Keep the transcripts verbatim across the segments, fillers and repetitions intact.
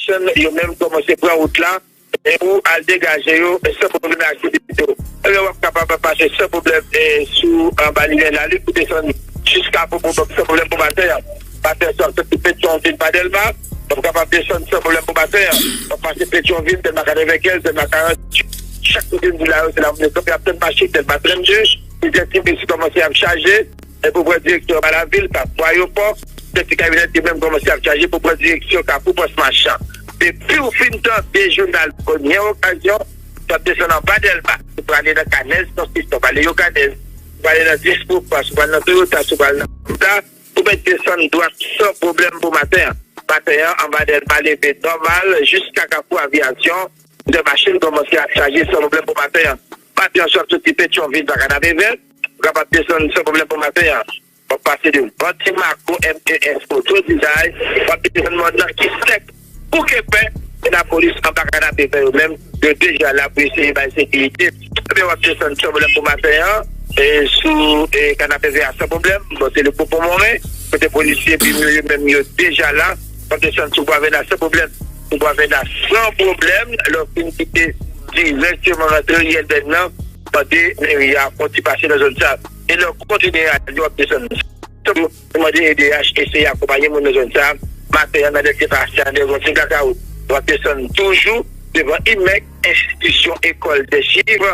Jackson, yo menm kòmanse pran wout la e pou al degaje yo san pwoblèm nan aktivite yo. Ebyen, w ap kapab pase san pwoblèm e sou anba linè Lalit pou desann jiska Popo Bòk san pwoblèm pou maten an. Maten an, w ap soti Petyonvil pa Dèlma, w ap kapab desann san pwoblèm pou maten an. W ap pase Petyonvil, Dèlma katrevenkenz, Dèlma karant, chak kote m di la yo, se la moun yo kanpe ap tann machin, Dèlma trannde, plizyè ti bis kòmanse ap chaje. E pou pran direksyon ba lavil, Kafou Ayewopò, sèti kamyonèt yo menm kòmanse ap chaje pou pran direksyon Kafou Pòs Machan. Depi w fin tande jounal Premyè Okazyon, w ap desann anba Dèlma, ou prale nan Kanèz, Konstriksion, w prale Yokanèz, ou prale nan Dispo Pas, ou prale nan Toyota, ou prale nan Honda, ou mèt desann dwat san pwoblèm pou maten an. Maten an, anba Dèlma leve nòmal jiska Kafou Aviyasyon, de machin kòmanse ap chaje san pwoblèm pou maten an. Maten an, si w ap soti Petyonvil pa Kanapevè, ou kapab desann san pwoblèm pou maten an. W ap pase devan Timaco M E S Auto Design, w ap desann mòn nan ki sèk pou kenpè, e lapolis anba Kanapevè yo menm, yo deja la pou eseye bay sekirite. Ebyen, w ap desann san pwoblèm pou maten an, e sou e Kanapevè a san pwoblèm, bon, se le Popo Moren, kote polisye BIM yo, yo menm, yo deja la, w ap desann sou Bwa Vèna san pwoblèm. Sou Bwa Vèna san pwoblèm, lè w fin kite dirèkteman rantre riyèl Bèn nan, mande meri a fè yon ti pase nan zòn sa. E lè w kontinye ale, w ap desann. Mande E D H eseye akonpaye moun nan zòn sa. Maten an, nan lè te pase a, nan yon ti blakawout, w ap desann toujou devan IMEC, enstitisyon ekòl dèchiv.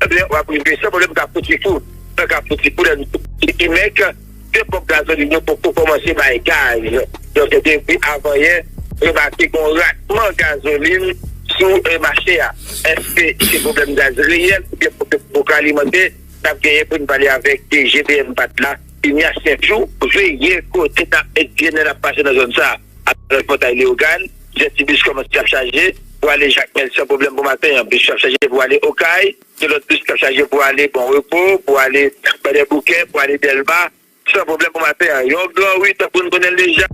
Ebyen, w ap rive san pwoblèm Kafou Tifou. Nan Kafou Tifou, lè nou soti IMEC, de ponp gazolin yo poko kòmanse bay gaz. Donk, depi avanyè, remake gen yon ratman gazolin sou, e, mache a. Èske se pwoblèm gaz reyèl oubyen pwoblèm poko alimante? N ap genyen pou n pale avèk D G B M Pat la, Ignatius Jou, veye kote n ap met pye n lè n ap pase nan zòn sa a. Alòs, Pòtay Leyogàn, plizyè ti bis kòmanse ap chaje pou ale Jakmèl san pwoblèm pou maten an. Bis yo ap chaje pou ale Okay, gen lòt bis k ap chaje pou ale Bon Repo, pou ale Badèboukè, pou ale Dèlma, san pwoblèm pou maten an. Yon gran ri, tankou n konnen l deja,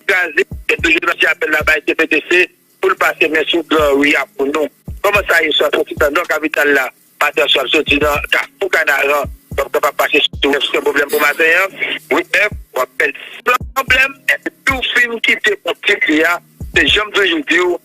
kraze, e toujou lanse apèl la bay T P T C pou l pase men sou gran ri a pou nou. Kòman sa ye, swa soti nan nò kapital la, maten an, swa soti nan Kafou Kanaran, w ap kapab pase sou nèf san pwoblèm pou maten an. Wout nèf, w ap fè l san pwoblèm, epi tou fin kite yon ti pye a, se jan m toujou di w,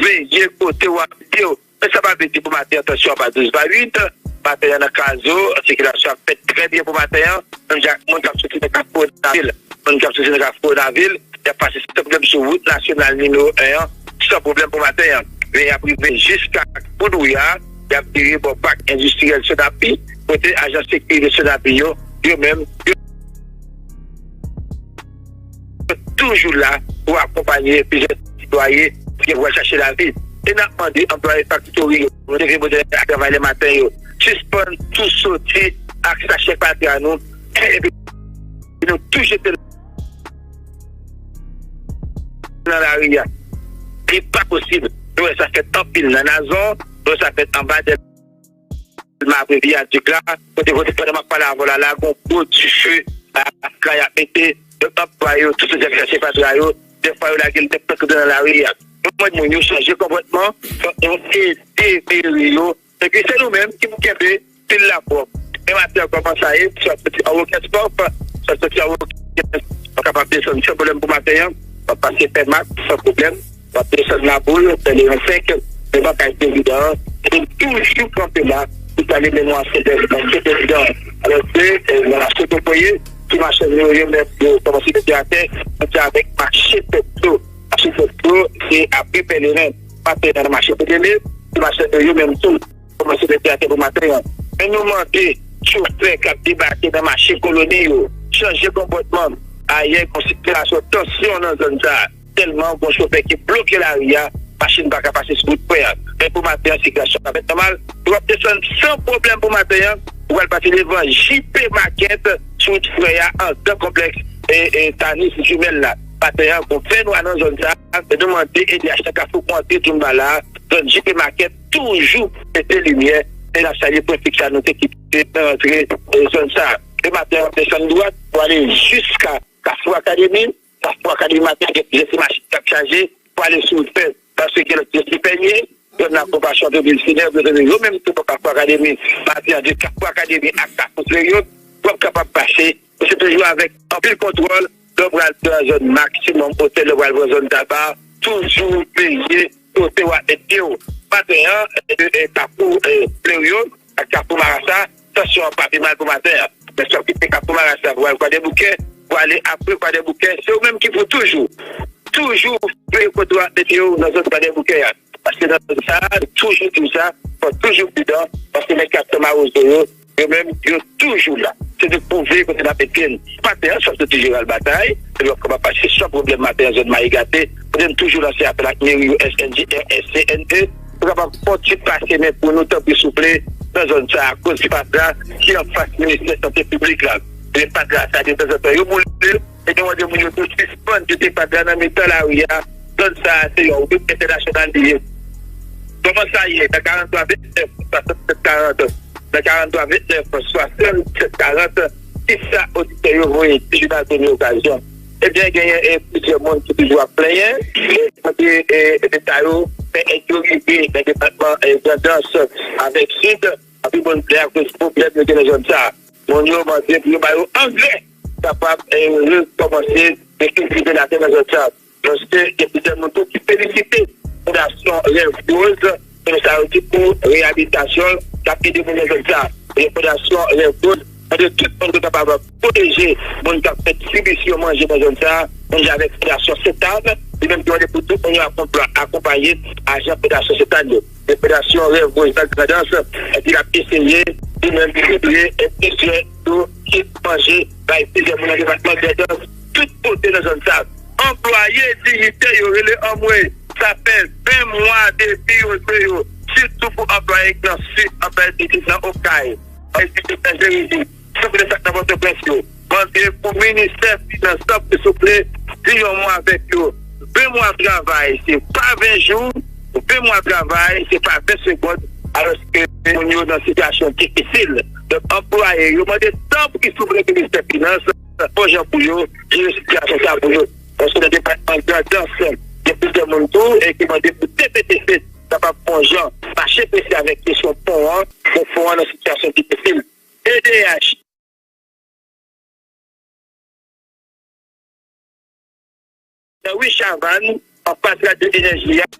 veye kote w ap ye w. Men sa pa vle di pou maten an, tansyon an pa douz pa uit. Maten an nan Kazo, sikilasyon ap fèt trè byen pou maten an. Menm jan ak moun k ap soti nan Kafou Navil. Moun k ap soti nan Kafou Navil, y ap pase san pwoblèm sou wout nasyonal nimewo en an, san pwoblèm pou maten an. Men y ap rive jiska Boudouya, y ap vire bò pak endistriyèl Sonapi, kote ajan sekirite Sonapi yo, yo menm, yo toujou la pou akonpaye plizyè sitwayen ki pral chache lavi. E n ap mande anplwaye faktori yo, leve modèl ak travay lè maten yo, sispann tou soti ak sachè fatra nou, epi nou tou jete nan lari a. Li pa posib. Nou wè sa fèt anpil nan Nazon, nou wè sa fèt anba Dèlma apre Viyadik la, kote, kote pandan m ap pale avè w la, la, gon gwo dife, a, kay ap mete, yo ap bay yo, tout sou chache fatra yo, dèfwa yo lage l nenpòt kote nan lari a. Nou mande moun yo chanje konpòtman, fòk nou ede meri yo, epi se nou menm ki pou kenbe pil la pwòp. Men maten an, kòman sa ye, swa soti an Wokèt Kòf, swa soti an Wokèt, w ap kapab desann san pwoblèm pou maten an, w ap pase Fèmak, san pwoblèm. W ap desann Laboul, Pèlerin senk, devan kay prezidan an. Se toujou kanpe la pou pale men nou ansyen prezidan, ansyen prezidan an. Alòske, e, nan mache Kokoye, ti machann yo, yo menm, yo kòmanse mete atè, mete avèk mache Petro. Mache Petro, se apre Pèlerin. Maten nan mache Petele, ti machann yo, yo menm tou kòmanse mete atè pou maten an. Men nou mande chofè k ap debake nan mache Koloni yo chanje konpòtman. Ayè, gon sitiasyon tansyon nan zòn sa a. Tèlman gon chofè ki bloke lari a, machin pa ka pase sou wout frè a. Men pou maten an, sikilasyon ka fèt nòmal. W ap desann san pwoblèm pou maten an. Ou pral pase devan J P Market sou wout frè a, anndan konplèks e, e Tanis Jimèl la. Maten an, gon fènwa nan zòn sa a. Nou mande E D H nan Kafou Konte Djoumbala, zòn J P Market, toujou mete limyè. E n ap salye pwen fiks la nou te kite nan rantre, e, zòn sa a. Demen maten, w ap desann dwat pou ale jiska Kafou Akademi. Kafou Akademi maten, gen plizyè ti machin k ap chaje pou ale sou wout fè. Paske gen lòt piès ki pènye, zòn nan Konpasyon, Antrepil, Sinè, yo menm tou bò Kafou Akademi. Maten an, de Kafou Akademi ak Kafou Treyot, w ap kapab pase. Men se toujou avèk anpil kontwòl, lè w pral pran zòn Maksimòm Otèl, lè w pral pran zòn Taba, toujou veye kote w ap met pye w. Maten an, e, e, Kafou, e, Fleuryon ak Kafou Marasa, tansyon an pa pi mal pou maten an. Men si w ap kite Kafou Marasa pou al Kwadèboukè, pou ale apre Kwadèboukè, se ou menm ki pou toujou, toujou veye kote w ap met pye w nan zòn Kwadèboukè a. Paske nan zòn sa a, nou toujou di w sa, fò w toujou pridan, paske nèg k ap tann mawozo yo, yo menm, yo toujou la. Se nou pou veye kote n ap met pye n. Maten an, sòt soti Jeneral Batay, epi w ap kapab pase san pwoblèm maten an, zòn Mayi Gate, kote n toujou lanse apèl ak meri yo, S N J R S C N E, pou kapab fè yon ti pase men pou nou, tanpri souple, nan zòn sa a, akoz se patra ki anfas ministè sante piblik la. Men patra sa, detanzantan, yo boule l, e nou mande moun yo tou sispann jete patra nan mitan lari a. Zòn sa a, se yon wout entènasyonal li ye. Kòman sa ye? Nan karant twa vennèf, swasanntsèt karant, nan karant twa vennèf, swasanntsèt karant, kisa oditè yo voye di jounal Premye Okazyon? Ebyen, genyen, e, plizyè moun ki toujou ap plenyen. Mande, e, Leta yo fè èd yo rive nan depatman, e, Grandans avèk Sid, anpil moun plè akoz pwoblèm yo gen nan zòn sa a. Moun yo mande pou yo ba yo angrè, kapab, e, rekòmanse rekiltive latè nan zòn sa a. Paske gen plizyè moun tou ki felisite Fondasyon Rèv Woz, men sa yo di pou reyabilitasyon l, k ap ede moun nan zòn sa a. E Fondasyon Rèv Woz mande tout moun pou kapab pwoteje moun k ap fè distribisyon manje nan zòn sa a, menm jan avèk Fondasyon Sentàn, li menm ki mande pou tout moun yo akonpa-, akonpaye ajan Fondasyon Sentàn yo. E Fondasyon Rèv Woz nan Grandans, e, di l ap eseye, li menm, distribye, e, plizyè kit manje bay plizyè moun nan depatman Grandans, tout kote nan zòn sa a. Anplwaye, diyitè yo rele anmwe. Sa fè ven mwa depi yo jwe yo, sitou pou anplwaye k nan Sid, anplwaye ki nan Okay, anplwaye ki nan Jeremi, souple sa k nan Pòtoprens yo. Mande pou ministè finans lan, pou souple, di yon mo avèk yo. Ven mwa travay, se pa ven jou, ven mwa travay, se pa ven segonn, alòske moun yo nan sitiyasyon difisil. Donk, anplwaye yo mande tanpri, souple, ministè finans, fè yon jan pou yo jere sitiyasyon sa pou yo. Paske nan depatman Grandans, gen plizyè moun tou, e ki mande pou T P T C kapab fè yon jan, mache prese avèk kesyon pon an, bon, pon an nan sitiyasyon difisil. T D H. Nan ri Chavann, anfas Radyo Enèji a,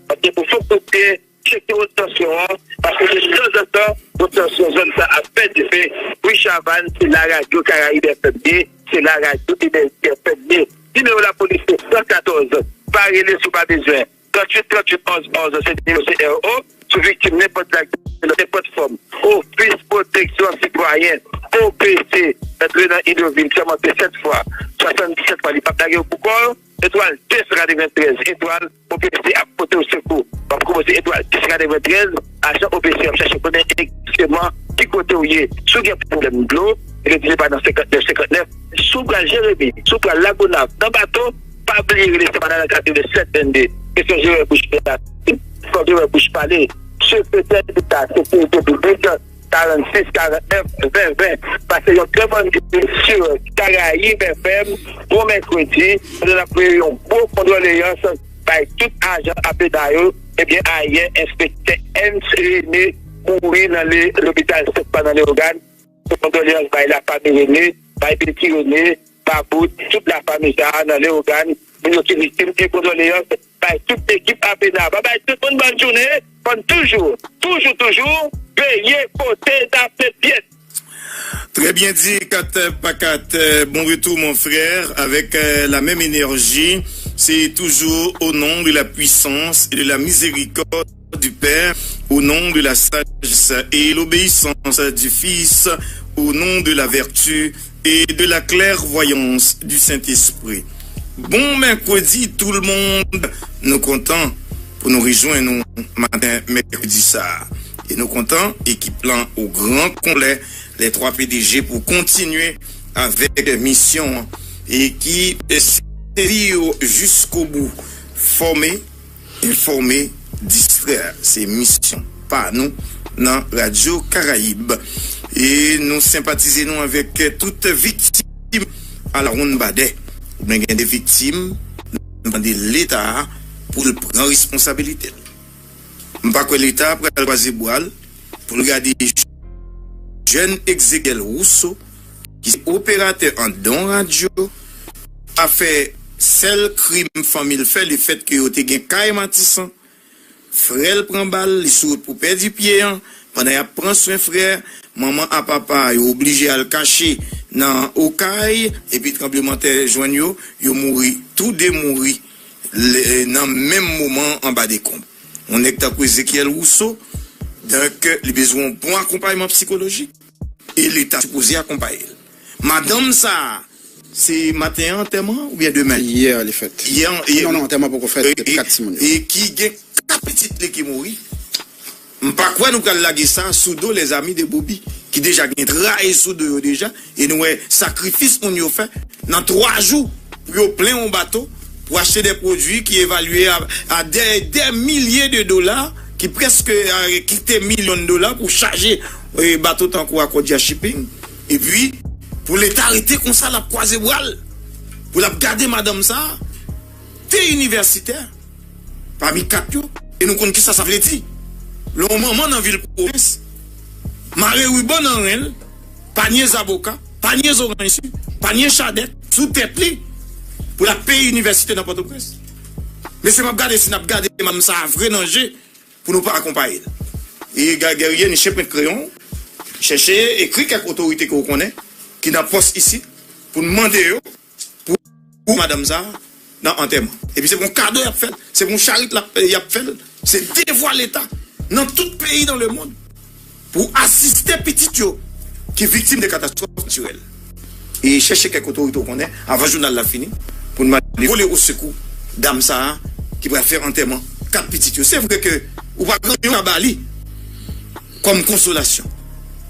paske pou fon kote, tcheke wot tansyon an, paske de tanzantan, wot tansyon zòn sa ap fè dife. Ri Chavann, se la Radyo Karayib F M ye, se la Radyo Enèji F M ye. Nimewo lapolis se san katòz. Pa rele si w pa bezwen. Tranntuit tranntuit onz onz, se nimewo C R O. Si w viktim nenpòt zak, nenpòt fòm, Ofis Pwoteksyon Sitwayen, O P C, antre nan Idovil, sèmante sèt fwa, swasanndisèt fwa, li p ap lage w pou kò w. Etwal de san katreventrèz, etwal O P C ap pote w sekou. W ap konpoze etwal de san katreventrèz, ajan O P C ap chèche konnen egzakteman ki kote w ye. Si w gen pwoblèm dlo, rele pa nan senkantnèf senkantnèf. Si w pral Jeremi, si w pral Lagonav, nan bato, pa bliye rele Samana nan katrevennsèt vennde. Kesyon Jewè Bouch la, fò Jewè Bouch pale. Sekretè Deta Sekirite Piblik, karannsis karannèf ven ven. Pase yon trè bòn jounen sou Karayib F M, bon mèkredi, pandan n ap voye yon gwo kondoleyans bay tout ajan A P D A yo. Ebyen, ayè, enspektè Ernst René mouri nan le, lopital Sent Pa nan Leyogàn. Kondoleyans bay lafanmi René, bay Betty René, Babout, tout lafanmi sa a nan Leyogàn, moun yo ki viktim, e kondoleyans bay tout ekip A P D A. Babay tout moun, bòn jounen, fò n toujou, toujou, toujou veye kote n ap met pye n. Très bien dit, quatre pa quatre. Euh, bon retour, mon frère, avec euh, la même énergie. C'est toujours au nom de la puissance et de la miséricorde du Père, au nom de la sagesse et l'obéissance du Fils, au nom de la vertu et de la clairvoyance du Saint-Esprit. Bon mèkredi, tout le monde. Nou kontan pou nou rejwenn nou maten mèkredi sa a. E nou kontan, ekip lan o gran konplè, les trois P D G, pou kontinye avèk misyon an e ki sèvi yo jiskobou, fòme, enfòme, distrè. Se misyon pa nou nan Radyo Karayib. E nou senpatize nou avèk tout viktim a la wonn badè. Oubyen gen de viktim, nou mande Leta a pou l pran responsabilite l. M pa kwè Leta pral kwaze bra l pou l gade jèn Exekiel Rousseau, ki se operatè anndan yon radyo, pa fè Sèl krim fanmi l fè, lefètke yo te gen kay Matisan, frè l pran bal, li sou wout pou pèdi pye an, pandan y ap pran swen frè, manman a papa yo oblije al kache nan Okay, epi tranblemanntè jwenn yo, yo mouri, tou de mouri le- nan menm moman anba dekonb. Yon nèg tankou Ezekiel Rousseau, donk, li bezwen yon bon akonpayman psikolojik. E Leta sipoze akonpaye l. Madanm sa a, se maten an antèman an oubyen demen? Yè li fèt. Yè, yè. Non, non, antèman poko fèt, e, e, kat timoun yo. E ki gen kat pitit li ki mouri. M pa kwè nou pral lage sa sou do lèzami de Bobi, ki deja gen traye sou do yo deja, e nou wè sakrifis moun yo fè nan twa jou pou yo plen yon bato, pou achte de pwodui ki evalye a, a de, de milye de dola, ki prèske, a, kite milyon dola pou chaje, e, bato tankou Accordia Shipping. Epi, pou Leta rete konsa, l ap kwaze bra l, pou l ap gade madanm sa a, te inivèsitè, pami kat yo, e nou konn kisa sa vle di. Lè yon manman nan vil pwovens, mare riban nan ren l, panye zaboka, panye zoranj si, panye chadèk sou tèt li pou l ap peye inivèsite nan Pòtoprens. Mesye, m ap gade si n ap gade manm sa a vre nan je pou nou pa akonpaye l. E Ga- Guerrier, ni chen pent kreyon, chèche ekri kèk otorite ke w konnen ki nan pòs isit pou n mande yo pou, pou madanm sa a nan antèman. Epi se pou yon kado y ap fè l, se pou yon charit l ap- y ap fè l, se devwa Leta nan tout peyi dans le monde pou asiste pitit yo ki viktim de katastwòf natirèl. E chèche kèk otorite w konnen, avan jounal la fini, pou n mande vole osekou dam sa a ki pral fè antèman kat pitit yo. Se vre ke ou pa gen yon ka ba li kòm konsolasyon.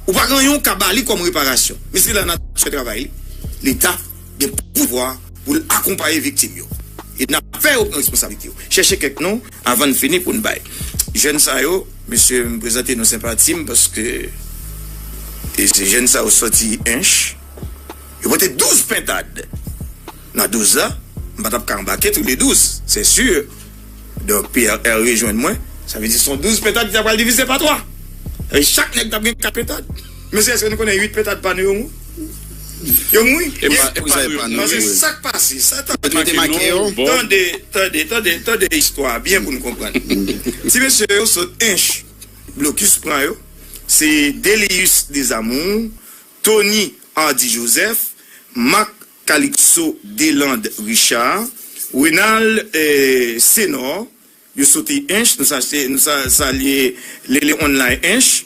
Ou pa gen yon ka ba li kòm reparasyon. Men se lanati fè travay li. Leta gen pouvwa pou l akonpaye viktim yo. E n ap fè yo pran responsablite yo. Chèche kèk non avan n fini pou n bay. Jèn sa yo, mesye, m prezante nou senpati m paske e se jèn sa yo sòti Ench. Yo pote douz pentad. Nan douz la, m pa t ap ka anbake tou le douz, se si. Donk, P R R rejwenn mwen, sa vle di se yon douz pentad ki ta pral divize pa twa. E chak nèg t ap gen kat pentad. Mesye, èske nou konnen uit pentad pa nou yo mou? Yo mouri. E pa- e pa nou yo mouri. Paske sa k pase, sa tande, tande, tande, tande, tande istwa byen pou n konprann. Ti mesye yo sot Ench, blokis pran yo. Se Delius Desamours, Tony Hardy Joseph, Marc Calixto Delande Richard, Renald, eh, Senor, yo soti Ench, nou sa, nou sa salye Lele Online Ench.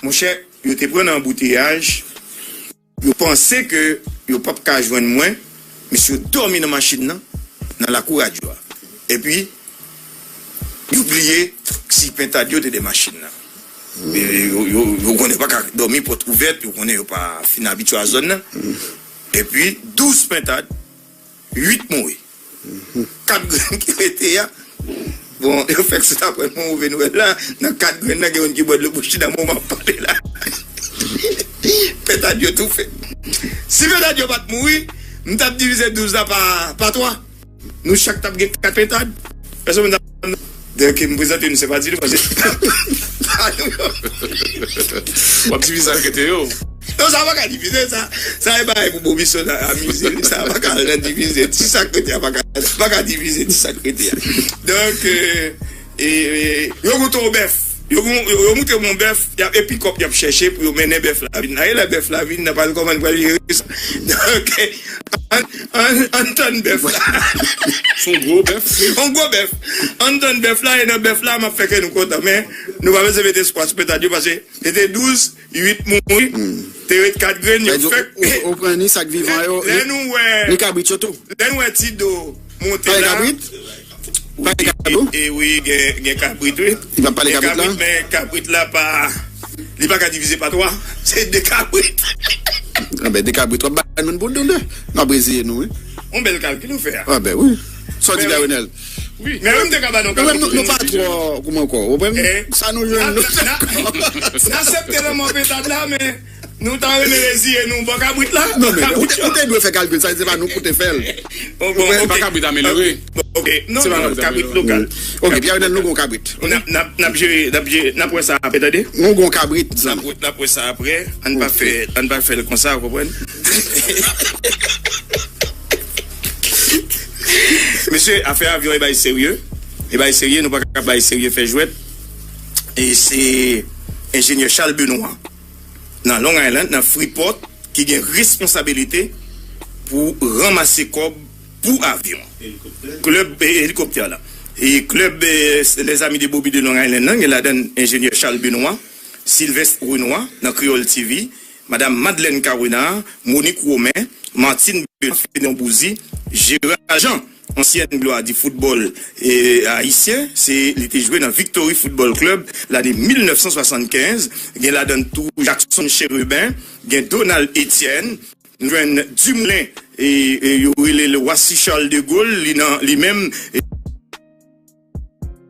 Monchè, yo te pran nan anbouteyaj, yo panse ke yo p ap ka jwenn mwen, mesye yo dòmi nan machin nan, nan lakou radyo a. Epi, yo bliye si pentad yo te de machin nan. E, yo, yo, yo konnen yo pa ka dòmi pòt ouvèt, yo konnen yo pa fin abitye a zòn nan. Epi, douz pentad, uit mouri. Kat grenn ki rete a, bon, yo fèk sot aprann mwen move nouvèl la, nan kat grenn nan, gen youn ki bwè dlo bouch li nan moman m ap pale la. Pentad yo toufe. Si pentad yo pa t mouri, m t ap divize douz la pa, pa twa. Nou chak t ap gen kat pentad. Pèsonn pa t ap. Donk, m prezante nou senpati nou, paske pa nou yo. W ap divize ak rete yo. Non, sa pa ka divize, sa. Sa e bagay pou Bobison amize li, sa pa ka divize. Ti sa k rete a pa ka, pa ka divize ti sa k rete a. Donk, e, e, e, yo moute yon bèf. Yo, yo, yo moute yon bèf, y ap, e pikòp y ap chèche pou yo mennen bèf la vin. Nan e lè bèf la vin, nan pral kòman n pral jere sa. Donk, ann, ann, ann tann bèf la. Se yon gwo bèf. Yon gwo bèf. Ann tann bèf la, e nan bèf la, m ap fè kè nou kontan. Men, nou pa bezwen mete espwa sou pentad yo, paske se te douz, uit mouri, te ret kat grenn, yo fèk. Ou, ou, ou pran ni sa k vivan yo, lè nou wè, ni kabrit yo tou. Lè nou wè Tido monte la. Pale kabrit? Pale kabrit tou? E wi, gen, gen kabrit, wi. Li pa pale kabrit la? Gen kabrit, men kabrit la pa, li pa ka divize pa twa. Se de kabrit. Anben, de kabrit, w ap bay moun pou de. N ap reziye nou, wi. Yon bèl kalkil ou fè a. Anben, wi. Sa w di la, Renel? Wi. Men wi, m te ka ba nou kalkil. Nou pa twò, kouman ankò? Ou konprann? Sa nou jwenn, nou. N aksepte lanmò pentad la, men nou ta renmen reziye nou bò kabrit la. Non, men ou te, ou te dwe fè kalkil sa, se pa nou pou te fè l. Bon, bon, ok. Pa kabrit amelyore. Ok, non, non, kabrit lokal. Ok, Pierre Renel, nou gon kabrit. N ap, n ap, n ap jere, n ap jere, n ap wè sa apre, tande. Nou gon kabrit, zanmi. N ap, n ap wè sa apre. Ann pa fè, ann pa fè l konsa, ou konprann? Mesye, afè avyon e bay serye. E bay serye, nou pa ka bay serye fè jwèt. E se enjenyè Charles Benoît, nan Long Island, nan Freeport, ki gen responsabilite pou ranmase kòb pou avyon. Klèb, e, elikoptè la. E klèb, e, Les Amis de Bobby de Long Island nan, gen ladan enjenyè Charles Benoît, Sylvestre Renois nan Kreyòl T V, Madam Madeleine Carenard, Monique Romain, Martine Benoît, Fédon Bouzy, Gérard Jean, ansyen glwa di foutbòl, e, ayisyen, se, li te jwe nan Victory Football Club lane mil nèf san swasannkenz. Gen ladan tou Jackson Chérubin, gen Donald Etienne, nou jwenn Dumoulin, e, e, yo rele l Wasi Charles de Gaulle, li nan, li menm, e,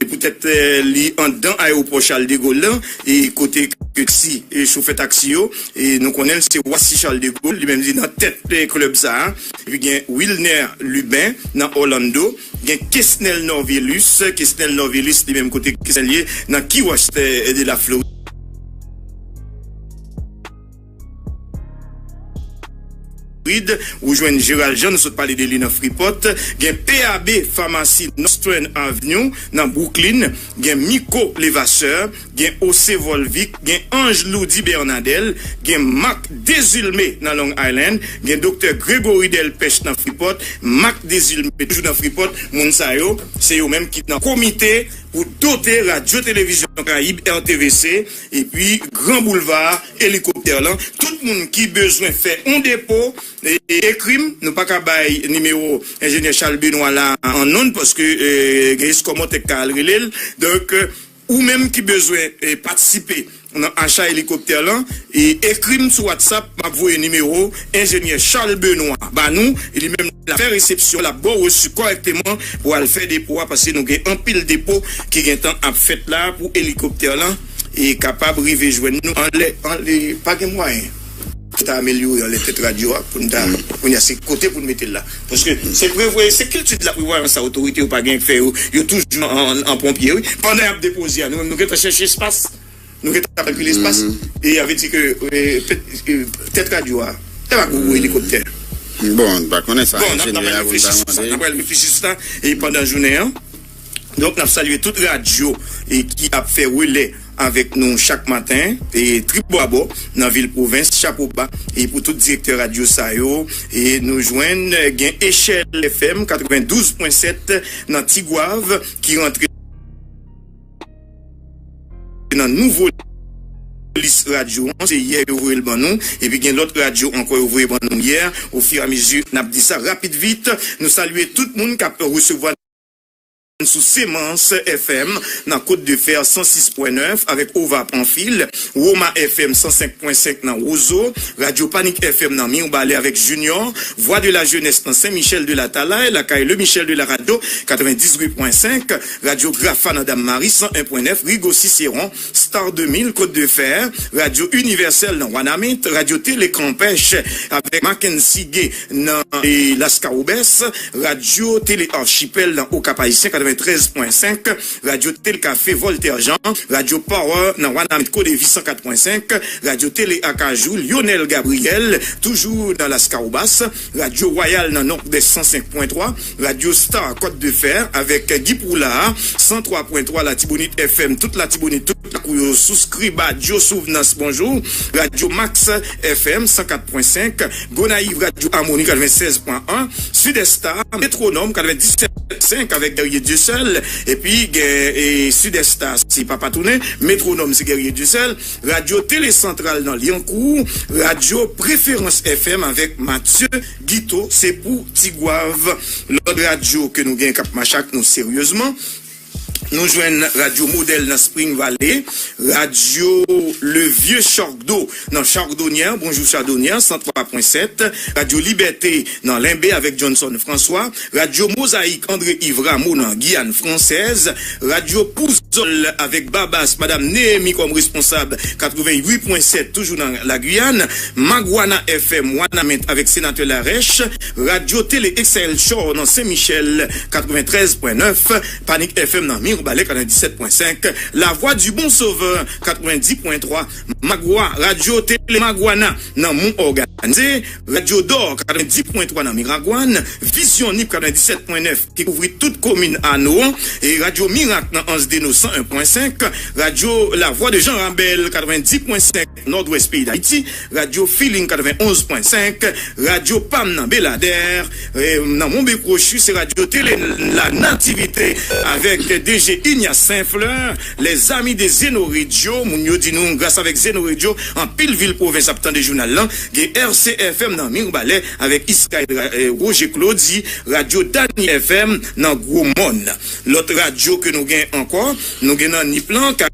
e poutèt, e, li anndan ayewopò Charles de Gaulle la, e kote ke taksi, e, chofè taksi yo, e nou konnen l se Wasi Charles de Gaulle, li menm li nan tèt, e, klèb sa a. Epi gen Wilner Lubin nan Orlando, gen Kesnel Norvilus, Kesnel Norvilus li menm kote Kesnel ye nan Key West, e, de la Floride. Ou jwenn Gérald Jean, nou sot pale de li nan Freeport. Gen P A B Pharmacy Northern Avenue nan Brooklyn. Gen Miko Levasseur, gen Ose Volvic, gen Ange Loudy Bernadel, gen Marc Désulmé nan Long Island, gen Doktè Gregory Delpech nan Freeport, Marc Désulmé toujou nan Freeport, moun sa yo, se yo menm ki nan komite pou dote Radyo Televizyon Karayib, R T V C, epi Gran Boulva, elikoptè lan. Tout moun ki bezwen fè yon depo, e, e, ekri m, nou pa ka bay nimewo enjenyè Charles Benoît la an nonn, paske, e, gen eskòmòtè k ka al rele l. Donk, e, ou menm ki bezwen, e, patisipe nan acha elikoptè lan, e, ekri m sou WhatsApp, m ap voye nimewo enjenyè Charles Benoît ba nou, e li menm l ap fè resepsyon, l ap ba w resi kòrèkteman pou al fè depo a, paske nou gen anpil depo ki gentan ap fèt la pou elikoptè lan, e kapab rive jwenn nou anlè, anlè, pa gen mwayen. Sa ta amelyore anlè tèt radyo a, pou n ta, kounye a, se kote pou n mete l la. Paske se vre, vre, se kilti de la prevwayans sa otorite yo pa gen k fè yo, yo toujou an, an, an ponpye, wi. Pandan y ap depoze a, nou menm, nou gentan chèche espas, nou gentan kalkile espas, e a vle di ke, e, pèt, e, tèt radyo a, e pa gwo, gwo elikoptè. Bon, n pa konnen sa, bon, n ap, n ap enjenyè a pou n ta reflechi sou sa, mande. N ap reflechi sou sa, e pandan jounen an, Donk, n ap salye tout radyo, e, ki ap fè relè avèk nou chak maten, e, tribò abò, nan vil pwovens, chapo ba, e, pou tout direktè radyo sa yo, e, nou jwenn, e, gen Echèl F M katrevendouz pwen sèt nan Tigwav, ki rantre nan nouvo lis radyo an, se yè yo voye l ban nou, epi gen lòt radyo ankò yo voye ban nou yè, ofiramezu n ap di sa rapid vit, nou salye tout moun k ap resevwa sou Semans F M nan Côte de Fer san sis pwen nèf avèk Ova Panfil, Roma F M san senk pwen senk nan Wozo, Radyo Panik F M nan Mirebalais avèk Junior, Voix de la Jeunesse nan Sen Michel de Latalay, lakay Le Michel de la Radio katrevendizuit pwen senk, Radyo Grafa nan Dam Mari san en pwen nèf, Rigo Ciceron, Star de mil, Côte de Fer, Radyo Inivèsèl nan Wanament, Radyo Tele Kanpèch avèk Mackenzie Gay nan, e, Laskawobès, Radyo Tele Archipel nan Okap Ayisyen katreventrèz pwen senk, Radyo Tele Kafe Voltaire Jean, Radyo Power nan Wanament Kodevi san kat pwen senk, Radyo Tele Akajou Lionel Gabriel, toujou nan Laskawobas, Radyo Wayal nan Nòdès san senk pwen twa, Radyo Star Côte de Fer avèk Guy Poulard, san twa pwen twa Latibonit F M, tout Latibonit, tout lakou yo, Souskrib, Radyo Souvnans, bonjou, Radyo Max F M san kat pwen senk, Gonayiv Radyo Amoni katrevennsèz pwen en, Sud Star, Métronome katrevendiset pwen senk avèk Guerrier Dieuseul, epi gen, e, Sud Star se Papa Tounen, Métronome se Guerrier Dieuseul, Radyo Tele Santral nan Lyankou, Radyo Preferans F M avèk Mathieu Guito, se pou Tigwav. Lòt radyo ke nou gen k ap mache ak nou seryezman, nou jwenn Radyo Modèl nan Spring Valley, Radyo Le Vieux Chardeau nan Chardonnière, bonjou Chardonnière, san twa pwen sèt, Radyo Libète nan Lenbe avèk Johnson François, Radyo Mozayik André Yves Rameau nan Giyàn Fransèz, Radyo Pouz Zòl avèk Babas, Madam Néhémie kòm responsab, katrevenn uit pwen sèt, toujou nan Lagiyàn, Magwana F M, Wanament avèk Senatè Larèch, Radyo Tele Excelsior nan Sen Michèl, katreventrèz pwen nèf, Panik F M nan Mirebalais, katrevendisèt pwen senk, Lavwa di Bon Sovè, katrevendis pwen twa, Magwa, Radyo Tele Magwana nan Mont Organisé, Radyo Dò, katrevendis pwen twa nan Miragwàn, Vizyon Nip, katrevendisèt pwen nèf, ki kouvri tout komin Ano an, e Radyo Mirak nan Anse des Eaux, san en pwen senk, Radyo Lavwa de Jan Rabèl, katrevendis pwen senk, Nòdwès peyi Dayiti, Radyo Feeling, katrevenn onz pwen senk, Radyo Pam nan Beladè, e, nan Monbekwochi, se Radyo Tele La Nativite avèk D J Ignace Saint-Fleur, Les Amis de Zeno Radio, moun yo di nou, gras avèk Zeno Radio, anpil vil pwovens ap tande jounal lan, gen R C F M nan Mirebalais avèk Israël Ra-, e, Roger Claudy, Radyo Dany F M nan Gwo Mòn. Lòt radyo ke nou gen ankò, nou gen nan Nip lan, ka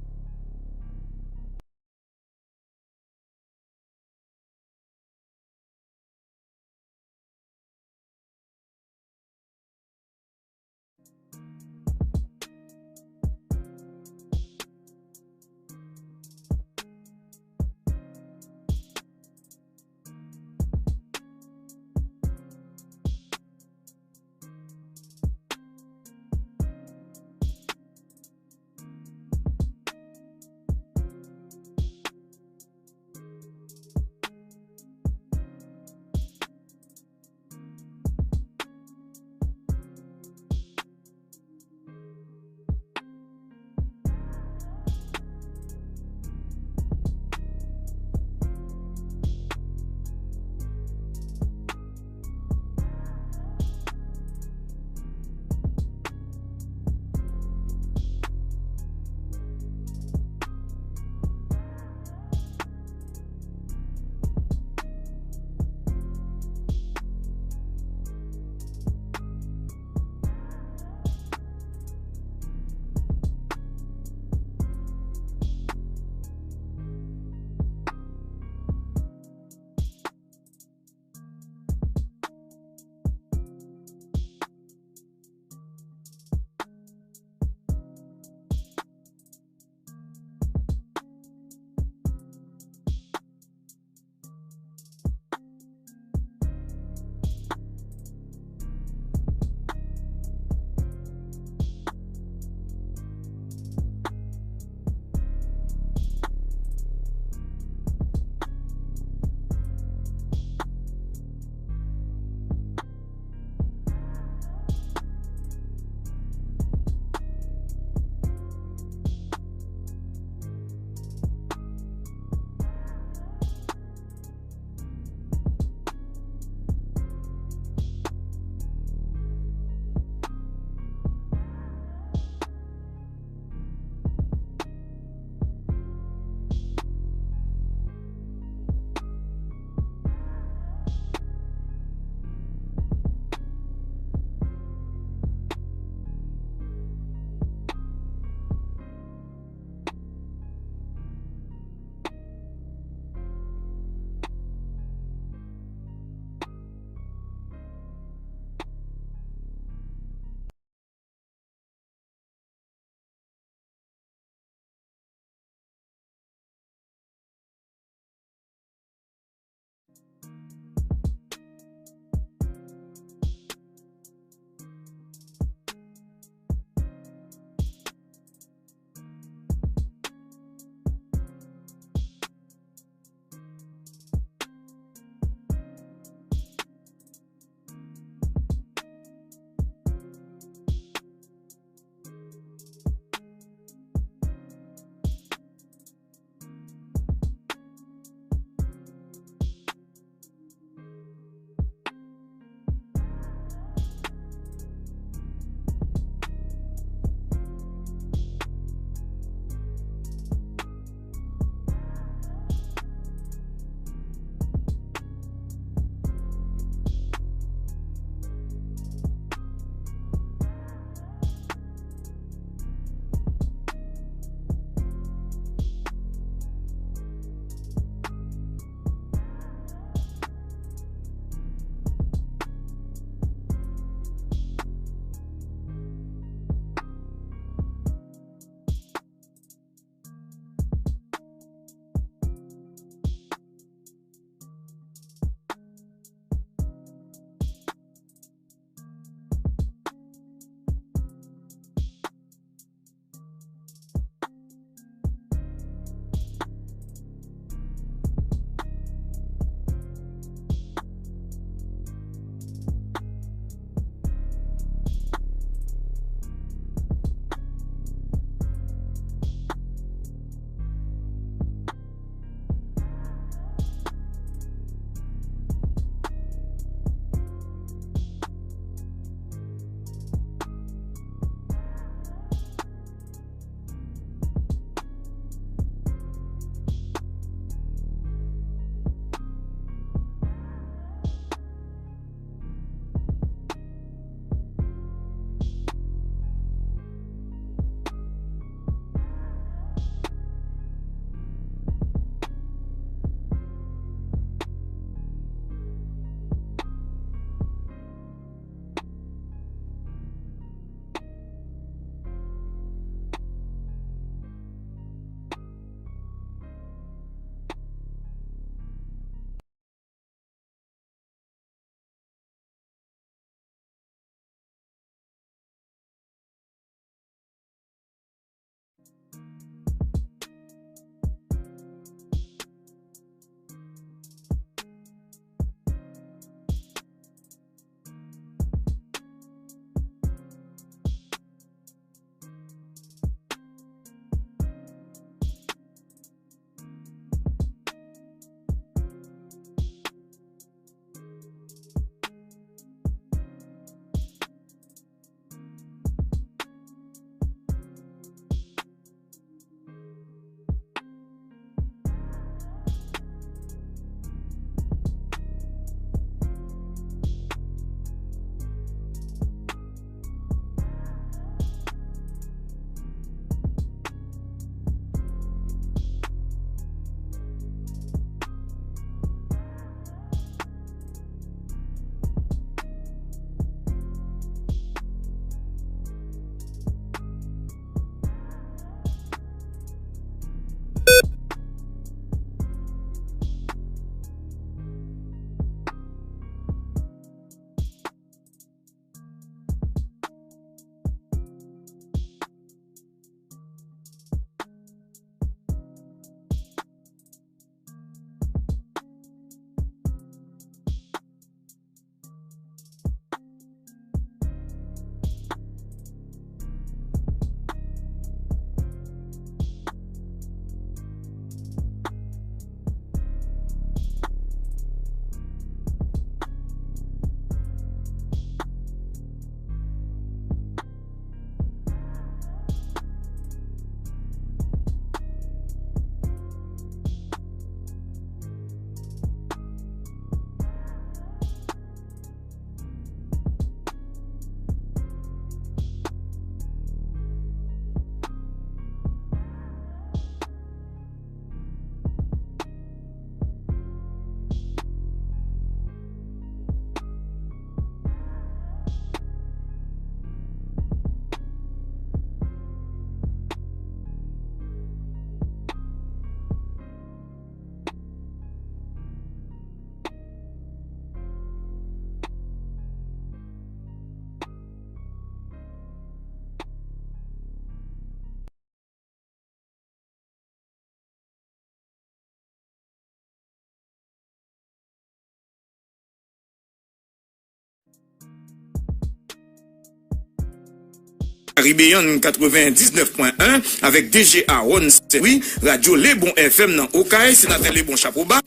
Caribbean katrevendiznèf pwen en avèk D J Aaron Saint-Louis, Radyo Lebon F M nan Okay, Senatè Lebon chapo ba,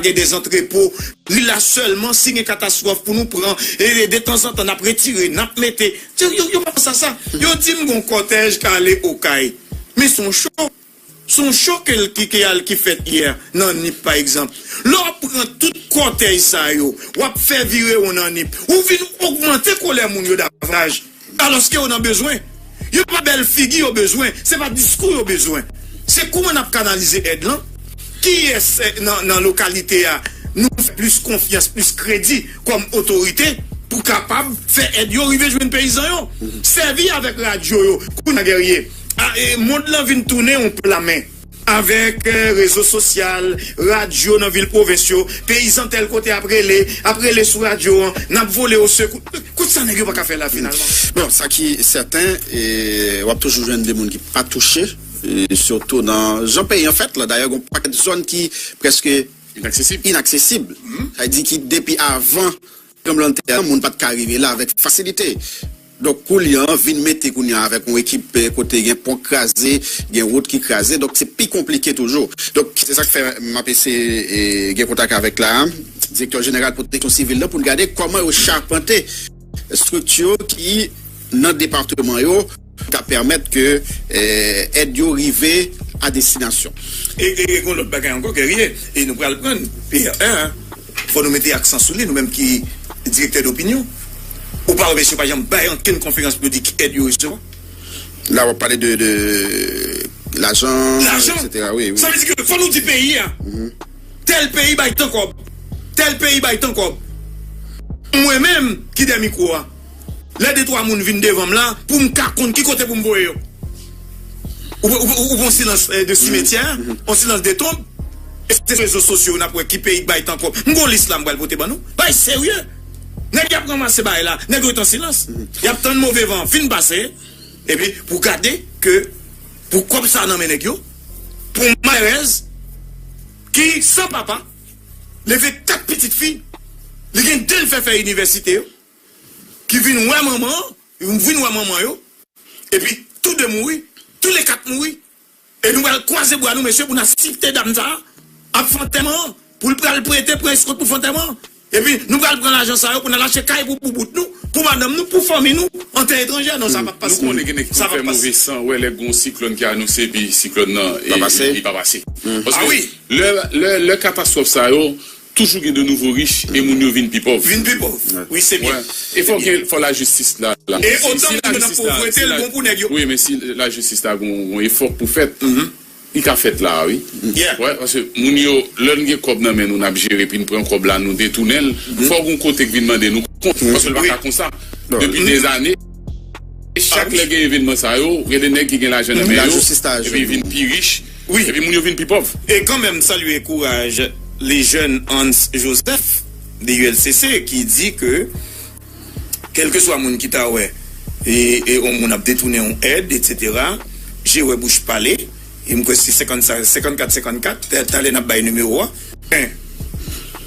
gen de antrepo, li la sèlman si gen katastwòf pou nou pran, e, e detanzantan n ap retire, n ap mete. Yo, yo, yo pa sa, sa. Yo di m gon kòtèj k ale Okay. Men se yon cho. Se yon cho ke l ki, ki al ki fèt yè nan Nip, pa egzanp. Lè w ap pran tout kòtèj sa yo, w ap fè virewon nan Nip, ou vin ogmante kolè moun yo davantaj, alòske yo nan bezwen. Yo pa bèl figi yo bezwen, se pa diskou yo bezwen. Se kouman n ap kanalize èd lan, kiyès, eh, nan, nan lokalite a nou fè plis konfyans, plis kredi kòm otorite pou kapab fè èd yo rive jwenn peyizan yo. Sèvi avèk radyo yo, kounye a, Guerrier, a, e, mond lan vin tounen yon pla men. Avèk, eh, rezo sosyal, radyo nan vil pwovens yo, peyizan tèl kote ap rele, ap rele sou radyo an, n ap vole osekou. Kout sa nèg yo pa ka fè la finalman. Bon, sa ki sèten, e, w ap toujou jwenn de moun ki pa touche, e, sitou nan jan peyi an fèt la. Dayè, gon pakèt zòn ki prèske inaksesib. Inaksesib. Sa vle di ki depi avan tranblemanntè a, moun pa t ka rive la avèk fasilite. Donk, kounye a, vin mete kounye a avèk yon ekip, eh, kote gen pon k kraze, gen wout ki kraze, donk se pi konplike toujou. Donk, se sa k fè m ap eseye, eh, gen kontak avèk la, direktè jeneral pwoteksyon sivil la, pou n gade kòman yo chapante estrikti ki nan depatman yo, ka pèmèt ke, eh, èd yo rive a destinasyon. E, e, e gon lòt bagay ankò, Guerrier, e nou pral pran P R un, fò nou mete aksan sou li, nou menm ki direktè dopinyon. Ou pa wè mesye yo pa janm bay ankenn konferans pou yo di ki èd yo resevwa? La, w ap pale de, de lajan, lajan, et cetera. Wi, wi. Sa vle di ke fò nou di peyi a, tèl peyi bay tan kòb, tèl peyi bay tan kòb. Mwen menm ki dèyè mikwo a, lè de twa moun vin devan m la, pou m ka konn ki kote pou m voye yo. Ou, ou, ou, ou pran silans, eh, de simetyè, yon silans de tonb. E se rezo sosyo yo n ap wè ki peyi k bay tan kòb. M gon lis la m pral pote ban nou. Bay serye. Nèg y ap ranmase bagay la, nèg yo ret an silans. Y ap tann move van an fin pase. Epi pou gade ke pou kòb sa nan men nèg yo, pou yon malerèz ki san papa, leve kat pitit fi, li gen de l fè fè inivèsite yo, ki vin wè manman, vin wè manman yo, epi tou de mouri, tou le kat mouri. E nou pral kwaze bra nou, mesye, pou n asepte dam sa a ap fè antèman an, pou l pral prete, pran eskont pou fè antèman an. Epi nou pral pran lajan sa yo pou n al achte kay pou boubout nou, pou madanm nou, pou fanmi nou, an tè etranjè. Non, sa p ap pase. Nou konnen gen nèg ki fè move san, wè lè gon siklòn ki anonse, epi siklòn nan, e, li pa pase. Paske lè, lè, lè katastwòf sa yo, toujou gen de nouvo rich e moun yo vin pi pòv. Vin pi pòv. Wi, se byen. E fò gen, fò lajistis la, la. E otan moun yo nan povrete, l bon pou nèg yo. Wi, men si lajistis la gon, gon efò pou fèt, li ka fèt la, wi. Wè, paske moun yo, lè n gen kòb nan men nou, n ap jere, epi n pran kòb la, nou detounen l, fò gon kote k vin mande nou kont, paske l pa ka konsa. Depi dèzane, e chak lè gen evènman sa yo, gen de nèg ki gen lajan nan men yo, epi vin pi rich, epi moun yo vin pi pòv. E kanmenm, salye kouraj le jeune Hans Joseph de U L C C ki di ke kèlkeswa moun ki ta wè e, e yon moun ap detounen yon èd, et cetera, je wè bouch pale, e m kwè se senkannsenk, senkannkat, senkannkat, ta, talè n ap bay nimewo a. Men,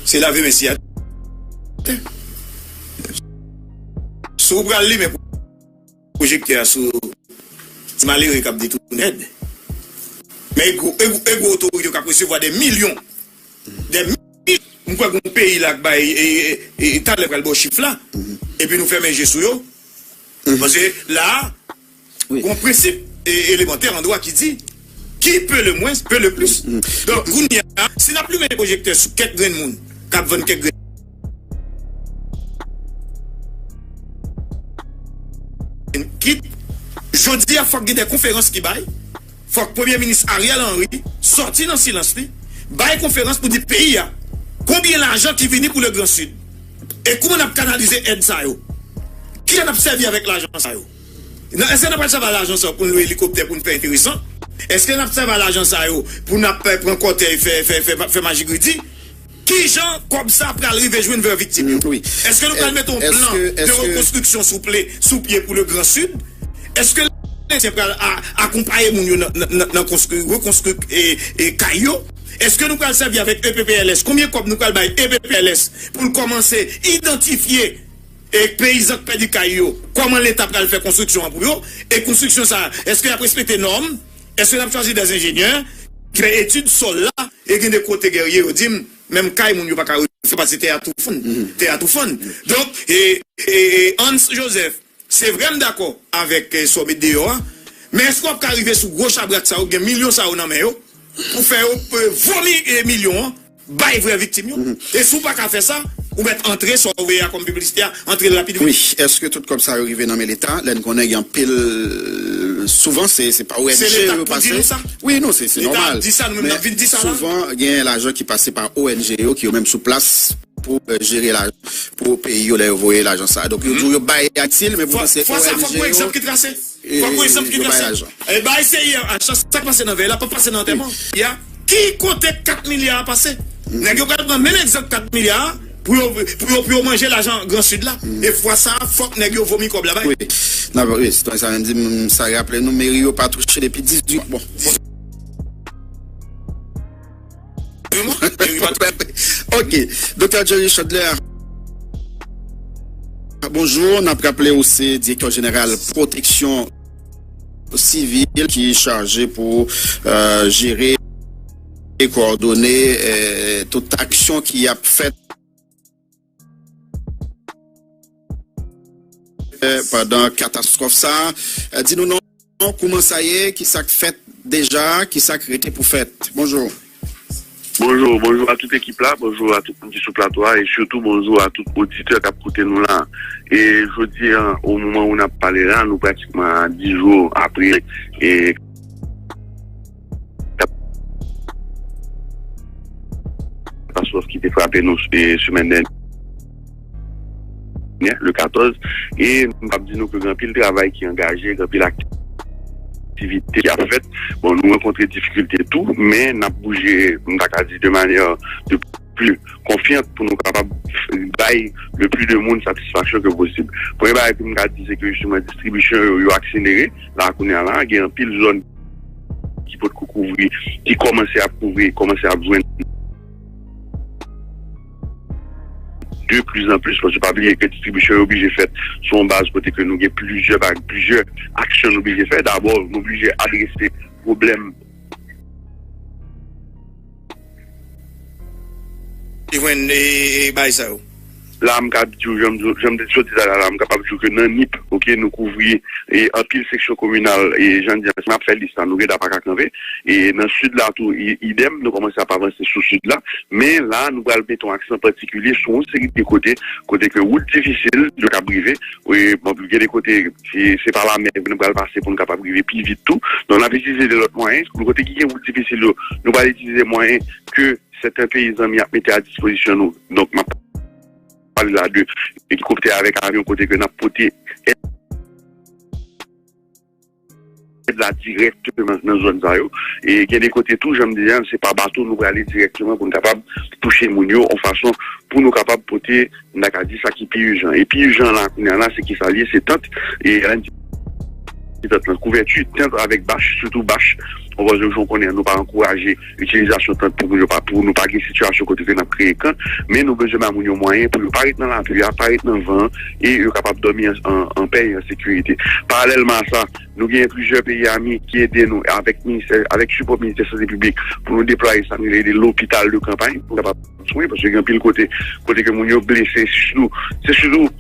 se lave men siyate. Si w pral limen pwojektè a sou ti malere k ap detounen èd, men e gwo, e gwo, e gwo otorite yo k ap resevwa de milyon, de milyon. M kwè gen yon peyi la k bay, e, e, e, e talè pral ba w chif la, epi nou fèmen je sou yo. Paske la, wi, gon prensip, e, elemantè an dwa ki di, qui peut le moins, peut le plus. Donk, kounye a, si n ap limen pwojektè sou kèk grenn moun k ap vann kèk grenn kit, jodi a, fòk gen de konferans ki bay, fòk Premye Minis Ariel Henry sòti nan silans li, bay konferans pou di peyi a konbyen lajan ki vini pou le Grand Sud. E kouman n ap kanalize èd sa yo? Kijan n ap sèvi avèk lajan sa yo? Nan, èske n ap sèvi a lajan sa yo pou n lwe elikoptè pou n fè enteresan? Èske n ap sèvi a lajan sa yo pou n ap, eh, pran kòtèy, fè, fè, fè, fè majigridi? Kijan kòb sa pral rive jwenn vè viktim yo? Èske nou pral mete yon plan de rekonstriksyon sou pye, sou pye pou le Grand Sud? Èske Ayisyen pral a, akonpaye moun yo nan, nan, nan, nan konstwi, rekonstwi, e, e kay yo? Èske nou pral sèvi avèk E P P L S? Konbyen kòb nou pral bay E P P L S pou l kòmanse idantifye e peyizan k pèdi kay yo, kòman Leta pral fè konstriksyon an pou yo? E konstriksyon sa a, èske y ap respekte nòm? Èske n ap chwazi dè enjenyè ki fè etid sòl la? E gen de kote, Guerrier, yo di m, menm kay moun yo pa ka refè paske tè a tou fann. Tè a tou fann. Donk, e, e, e Hans Joseph, se vre m dakò avèk, e, sa w met deyò a, men èske w ap ka rive sou gwo chabrak sa yo, gen milyon sa yo nan men yo, pou fè yo, e, vomi, e, milyon an, bay vrè viktim yo? E si w pa ka fè sa, ou mèt antre sa w veye a kòm piblisite a, antre l rapid vit. Wi, èske tout kòb sa yo rive nan men Leta? Lè n konnen gen anpil, souvan se, se pa O N G yo pase. Se Leta k pou di nou sa. Wi, non, se, se nòmal. Leta ap di sa, nou menm n ap vin di sa la. Men souvan, gen lajan ki pase pa O N G yo, ki yo menm sou plas pou, e, jere lajan pou peyi yo lè yo voye lajan sa. Donk, yo di w yo bay Ayiti l, men poutan se O N G yo. Fwa sa, fòk gon egzanp ki trase. Fòk gon egzanp ki trase. E bay seri a, sa k pase nan vèy la p ap pase nan antèman. Ya, ki kote kat milya a pase? Nèg yo pral pran menm egzanp kat milya a pou yo, pou yo, pou yo manje lajan Gran Sid la. E fwa sa a, fòk nèg yo vomi kòb la bay. Wi. N ap, wi, sitwayen sa menm di m, sa raple nou, meri yo pa touche depi dizuit mwa. Bon. Ok. Doktè Jerry Chandler, bonjou. N ap raple ou se direktè jeneral pwoteksyon sivil ki chaje pou, euh, jere e kowòdone, euh, tout aksyon ki ap fèt, euh, pandan katastwòf sa a. Euh, di nou non, kouman sa ye, ki sa k fèt deja, ki sa k rete pou fèt. Bonjou. Bonjou, bonjou a tout ekip la, bonjou a tout moun ki sou plato a, e sitou bonjou a tout oditè k ap koute nou la. E jodi a, o moman ou n ap pale la, nou pratikman a dis jou apre, e katastwòf ki te frape nou, e, semèn dènyè, le katòz, e m p ap di nou ke gen anpil travay ki angaje, gen anpil aktivite ki ap fèt. Bon, nou rankontre difikilte tou, men n ap bouje, m ta ka di, de manyè de pli konfyant pou nou kapab bay le pli de moun satisfaksyon ke posib. Premye bagay ke m ka di, se ke jisteman distribisyon yo, yo akselere. La, kounye a la, gen anpil zòn ki potko kouvri, ki kòmanse ap kouvri, kòmanse ap jwenn de plus en plus, paske pa bliye ke distribisyon yo oblije fèt sou yon baz kote ke nou gen plizyè bag, plizyè aksyon nou oblije fè. Dabò, nou oblije adrese pwoblèm ki jwenn, e, e, bagay sa yo. La, m ka di w, jan m, jan m te sot di talè a la, m kapab di w ke nan Nip, oke, nou kouvri, e, anpil seksyon kominal, e, jan m di a, si m ap fè lis la, nou gentan pa ka kanpe. E nan Sid la tou, i-, idèm, nou kòmanse ap avanse sou Sid la. Men la, nou pral mete yon aksan patikilye sou yon seri de kote, kote ke wout difisil yo kab rive. Wi, bon, gen de kote, se, se pa lamè nou pral pase pou nou kapab rive pi vit tou. Donk, n ap itilize de lòt mwayen. Pou kote ki gen wout difisil yo, nou pral itilize mwayen ke sèten peyi zanmi ap mete a dispozisyon nou. Donk, m ap pale la de elikoptè avèk avyon kote ke n ap pote èd la dirèkteman nan zòn sa yo. E gen de kote tou, jan m di a, se pa bato nou prale dirèkteman pou n kapab touche moun yo, yon fason pou nou kapab pote, m ta ka di, sa ki pi ijan. E pi ijan la, kounye a la, se ki sa l ye, se tant, e lè n di tant lan, kouvèti, tant avèk bach, sitou bach, yon fason jan w konnen, nou pa ankouraje itilizasyon tant pou moun yo pa, pou nou pa gen sitiyasyon kote ke n ap kreye kan, men nou bezwen ba moun yo mwayen pou yo pa ret nan lapli a, pa ret nan van an, e yo kapab dòmi an, an, an pè e an sekirite. Paralèlman a sa, nou gen plizyè peyi ami ki ede nou avèk ministè, avèk sipò Ministè Sante Piblik pou nou deplwaye sa nou rele de lopital de kanpay pou kapab swen, paske gen anpil kote, kote ke moun yo blese, se sitou, se sitou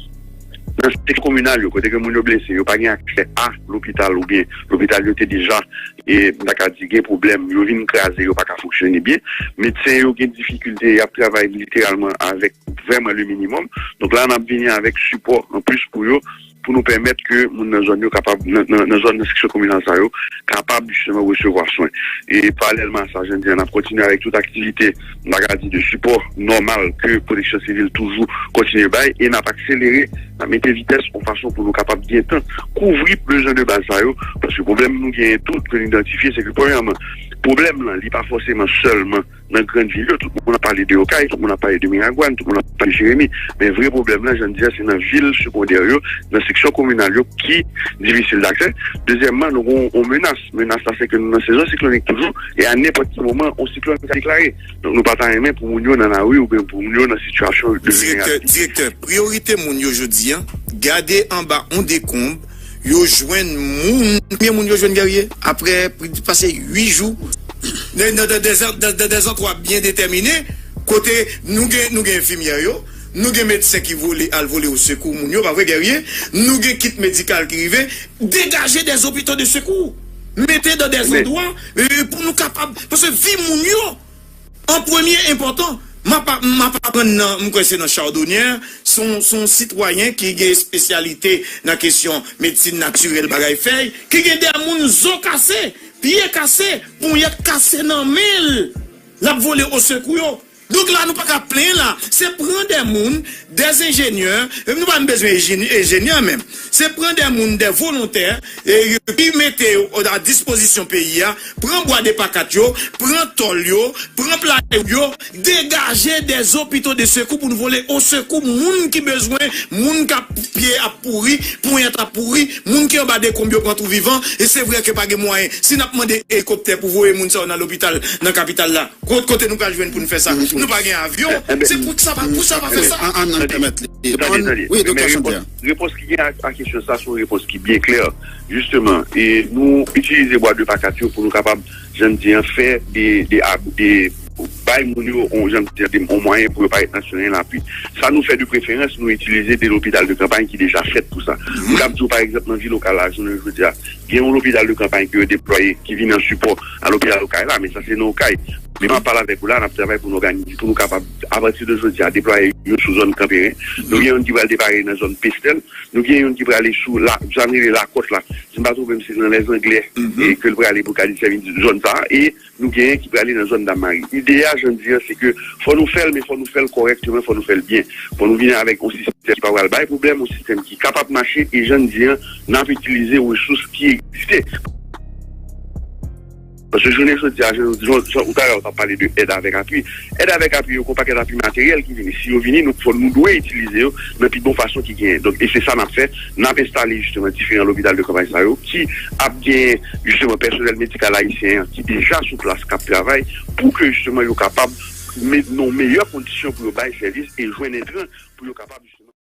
nan seksyon kominal yo, kote ke moun yo blese, yo pa gen aksè a lopital oubyen lopital yo te deja, e, m ta ka di, gen pwoblèm, yo vin kraze, yo pa ka fonksyone byen. Medsen yo gen difikilte, y ap travay literalman avèk vrèman le minimòm. Donk la, n ap vini avèk sipò anplis pou yo, pou nou pèmèt ke moun nan zòn yo kapab, nan, nan, nan zòn, nan seksyon kominal sa yo, kapab jisteman resevwa swen. E paralèlman a sa, jan m di a, n ap kontinye avèk tout aktivite, m ta ka di, de sipò nòmal ke Pwoteksyon Sivil toujou kontinye bay, e n ap akselere, n ap mete vitès yon fason pou nou kapab gentan kouvri bezwen de baz sa yo, paske pwoblèm nou genyen tou, ke nou idantifye, se ke premyèman, Pwoblèm lan, li pa fòseman sèlman nan grann vil yo. Tout moun ap pale de Okay, tout moun ap pale de Miragwàn, tout moun ap pale de Jeremi. Men vre pwoblèm lan, jan n di a, se nan vil segondè yo, nan seksyon kominal yo ki difisil daksè. Dezyèmman, nou gen yon menas. Menas la, se ke nou nan sezon siklonik toujou, e a nenpòt ki moman, yon siklòn ka deklare. Donk, nou pa ta renmen pou moun yo nan lari oubyen pou moun yo nan sitiyasyon de Direktè, vilnerabilite. Direktè, priyorite moun yo jodi a, gade anba yon dekonb, yo jwenn moun, konbyen moun yo jwenn, Guerrier? Apre plis pase uit jou, nan, nan, nan dè, nan, nan dè zantwa byen detèmine, kote nou gen, nou gen enfimyè yo, nou gen medsen ki vole, al vole osekou moun yo, pa vre, Guerrier? Nou gen kit medikal ki rive, degaje des hôpitaux de secours. Mete dans des endroits, euh, pou nou kapab, paske vi moun yo, an premye, enpòtan. M ap, m ap aprann nan, m kwè se nan Chardonnière, se yon, se yon sitwayen ki gen espesyalite nan kesyon medsin natirèl, bagay fèy, ki gen de moun zo kase, pye kase, ponyèt kase nan men l. L ap vole osekou yo. Donk la, nou pa ka plenyen la. Se pran de moun, de enjenyè, e nou pa menm bezwen enjenyè, enjenyè menm. Se pran de moun, de volontè, e, ki mete yo a dispozisyon peyi a, pran bwa de pakat yo, pran tòl yo, pran play yo, degaje des hôpitaux de secours pou n vole osekou moun ki bezwen, moun k ap pye ap pouri, ponyèt ap pouri, moun ki anba dekonb yo pran tou vivan, e se vre ke pa gen mwayen. Si n ap mande elikoptè pou voye moun sa yo nan lopital, nan kapital la, Kot-, kote nou pral jwenn pou n fè sa? Nou pa gen avyon. Se pou sa pa, pou sa pa fè sa? An, an, an pèmèt li. Tande, tande. Wi, doktè Chandler. Repons ki gen a, a kesyon sa, se yon repons ki byen klè. Jisteman, e nou itilize bwa de pakat yo pou nou kapab, jan m di an, fè de, de, de bay moun yo, on, jan m di an, de, on mwayen pou yo pa ret nan sityasyon lapli. Sa nou fè de preferans, nou itilize de lopital de kanpay ki deja fèt pou sa. M kab di w, pa egzanp, nan vil Okay la, jounen jodi a, gen yon lopital de kanpay ke yo deplwaye, ki vini an sipò a lopital Okay la, men sa se nan Okay. Men m ap pale avèk ou la, n ap travay pou n òganize, pou nou kapab, apati de jodi a, deplwaye youn sou zòn Kanperen. Nou gen youn ki pral deplwaye nan zòn Pestèl. Nou gen youn ki prale sou la, sa n rele Lakòt la. Si m pa twonpe m, se nan Lèzanglè, e ke l prale pou ka desèvi zòn sa a. E nou genyen ki prale nan zòn Dam Mari. Ide a, jan n di an, se ke fò nou fè l, men fò nou fè l kòrèkteman, fò nou fè l byen. Fò nou vini avèk yon sistèm ki pa pral bay pwoblèm, yon sistèm ki kapab mache, e jan n di an, n ap itilize resous ki egziste. Paske jounen jodi a, jan, jan, jan ou talè ou t ap pale de èd avèk apui. Èd avèk apui yo, gon pakèt apui materyèl ki vini. Si yo vini, nou, fò, nou dwe itilize yo nan pi bon fason ki genyen. Donk, e se sa n ap fè. N ap enstale, jisteman, diferan lopital de kanpay sa yo ki ap gen, jisteman, pèsonèl medikal ayisyen an ki deja sou plas, k ap travay pou ke, jisteman, yo kapab met nan meyè kondisyon pou yo bay sèvis e jwenn entran pou yo kapab, jisteman,